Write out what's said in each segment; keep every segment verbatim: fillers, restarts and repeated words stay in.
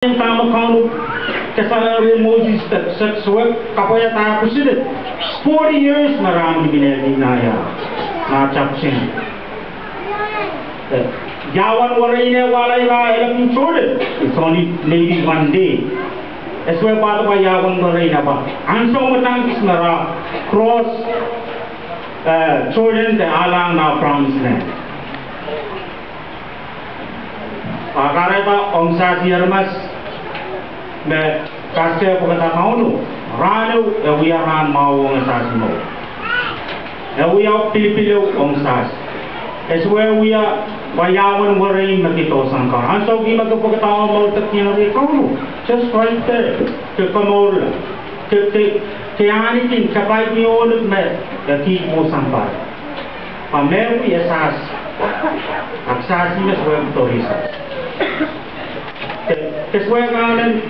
Dahme Kauno kasalehiong Moses de, se, se wia kapwaiada pwusin forty years me re mihmi nan ia, nan Egypt. Eh, yawehn werein wahla ira elep Jordan, it's only maybe one day. E sohte pahn pwa yawehn werein pwa. Ansou me tangkis me re cross, eh, Jordan de ale nan promised land. Pwe kahrehda ong sasi aramas me kasalehiong pwukat en Kauno, rahno e wia rahn mwahu ong sasi mwo. E wia pilipil ong sasi. E sohte wia pwe yawehn werein me ke dohsang kan. Ansou kei me ke pwukat en Kauno, ke kihong Kauno, just right there. Ke komourla. Ke, ke, ke ahniki, ke pahn ni onik me, ke kihong sampah. Pwe mehkot e sasi. Ahpw sasi me sohte dohsang. Ke, ke sohte anahne,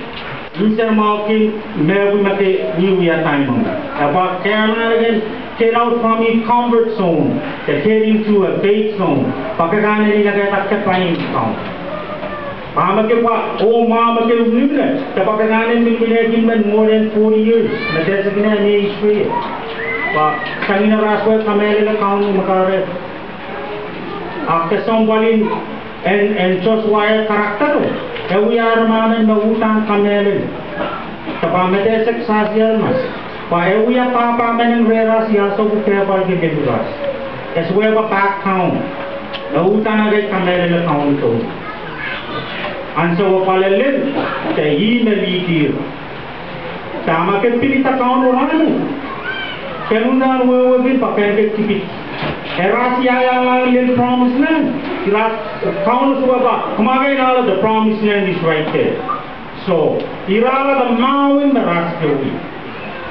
nser mwahu kin mehkot me ke ni wia time. E pwa ke anahne kin get out from your comfort zone, to get into a faith zone. Pwe ke anahne ni lake ta ke pahn Kauno. Pwe ma ke pwa, oh ma, ma ke mihmi, de pwe ke anahne mihmi ni kin men more than forty years, me desekine ni Israel. Pwe sang ni raswe kamehlele Kauno me kahrehda. Ahpw kesempwal en, en Joshua e character o, e wia aramas me uhdahn kamehlele. De pwe me desek sasi aramas. Pwe e wia pahpa men en rehrail ia sohte kehpwal ke kehpwal. E sohte pahpa Kauno. E uhdahn kamehlele Kauno. Ansou pwalelen, de ih me leader. Dahme ke pilada Kauno rahno, ke uhdahn wehwehki pwe ke kipit. Ira siahiong lel promised land. Ira, Kauno sohte pahn, kumwail ale, the promised land is right there. So, ira ale de mahwen me ira sohte wia.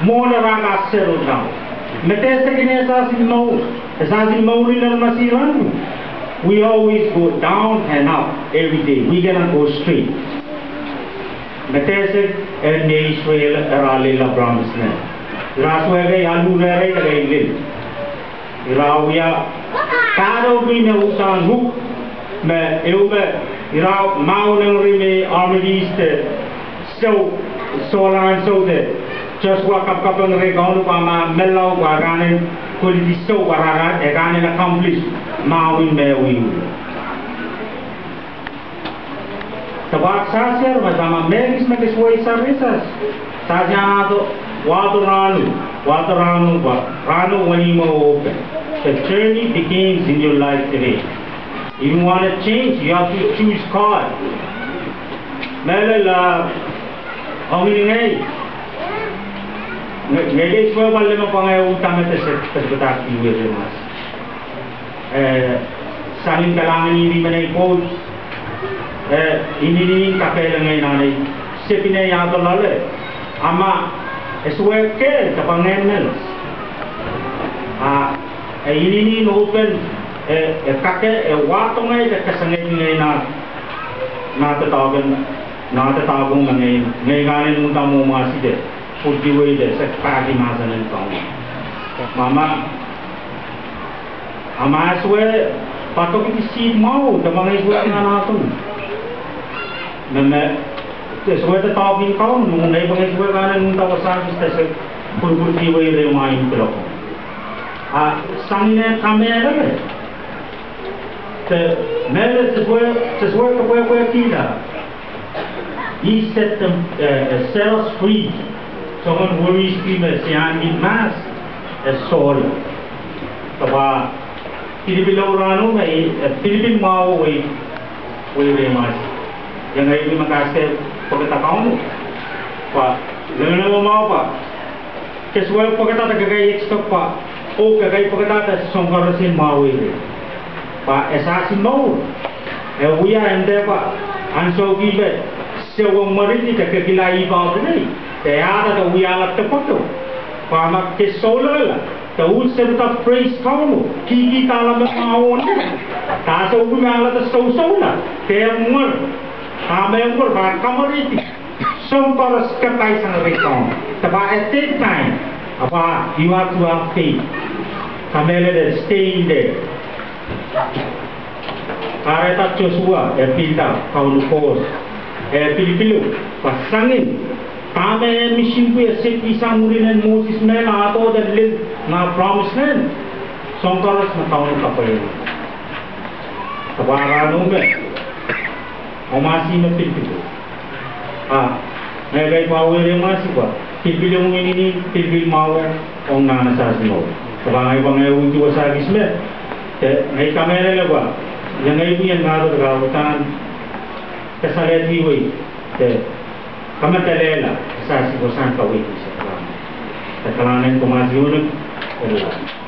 Mwohn ira kak settle down. Me desekine sasi mour, sasi mour ni nan masirail. We always go down and up every day. We cannot go straight. Me desek en Israel ira lel promised land. Ira sohte kei alu rehrail de kei lel. Ira wia, kado ki me uhdahn huk, me ehu me, ira mahwen en ri me armediiste, so, sohla ansou de. Joshua kapkaping reh Kauno pwe ma menlau pwe e anahne kolidi so pwe e anahne accomplish mahwen me wiwi. De pwe sasi aramas, ma mehkis me ke sohte saresas. Sasi anahne wahdo rahno, wahdo rahno pwe, rahno wenihmwo oh pwukat. The journey begins in your life today. If you want to change, you have to choose God. Mehlel, ah, ong ngehi, nge, ngehi sohte pahn leme pwe ngehi uhdahn me desek, desek pwukat en Israel mas. Eh, sang ni kalahngan en ih me nei pwoud, eh, inenen kakehlong en ngehi nan ei, sepin ei ahdo loale, a ma, e sohte kehl, de pwe ngehi mehla. Ah, e inenen open, eh, e kak, e wahdo ngehi, de keseng ngehi nan, nan doadoahk en, nan doadoahk me ngehi, ngehi anahne uhdahn mwomwahside, pwurehng wehwehki de, se pahki mahsen en Kauno. Ma, ma, A ma e sohte patoki di seed mwahu, de ma ngehi sohte anahne tung. Me, me, e sohte doadoahk en Kauno, me ngehi pwe ngehi sohte anahne tung, de pwe sang kis de se pwurpwurki wei rehmwail en piloko. A sang ni kamehlele. De mehlel se sohte, se sohte kepwehpwehkihla. He set them, uh, uh, set us free. Soangen worries ki me se ahneki mahs, e sohla. Kapa, pilipil rahno me, eh, pilipil mwahu wei, wei rehmwail. Iang ei me kasalehiong pwukat en Kauno. Pwe, lelehng mwahu pwe. Ke sohte pwukada ke kak expect pwe, oh, ke kak pwukada soang koaros en mwahu wei. Pwe e sasi mour. E wia ende pwe, ansou kei me, se wia mwariki de kak kihla ih pahn pwurehng. De ahda de wiahla depwekio. Pwe ma ke sohla, de uhd se pahn praise Kauno. Kihkihda me mwahu. De ahda me wiahla de sohla. De mwar. De me mwar, pwe kamwariki. Soang koaros kak kaisang rehn Kauno. De pwe at that time, pwe you have to have faith. Kamehlele stay in there. Kahrehda Joshua, e pilda Kauno koaros. Eh, pilipilo, pwe sangin, dahme eh misin pwe e seti sang mwurin en Moses me ahdo de lel nan promised land, soang koaros me Kauno kapwaiada. Kapwaiada me, oh mahsen me pilipilo. Ah, me kaidehn pwe wehwehki mahsen pwe pilipil ong inenen, pilipil mwahu ong nan asasin mour. Kapwaiada pwe ngehi uhdi wasa kis me, de ngehi kamehlele pwe, ia ngehi pwe ien ngado de kaudahn kasalehdi wei, de kamehlele, sasi pwe sang kawei kis. De kalahngan en Thomas Yunus, ella.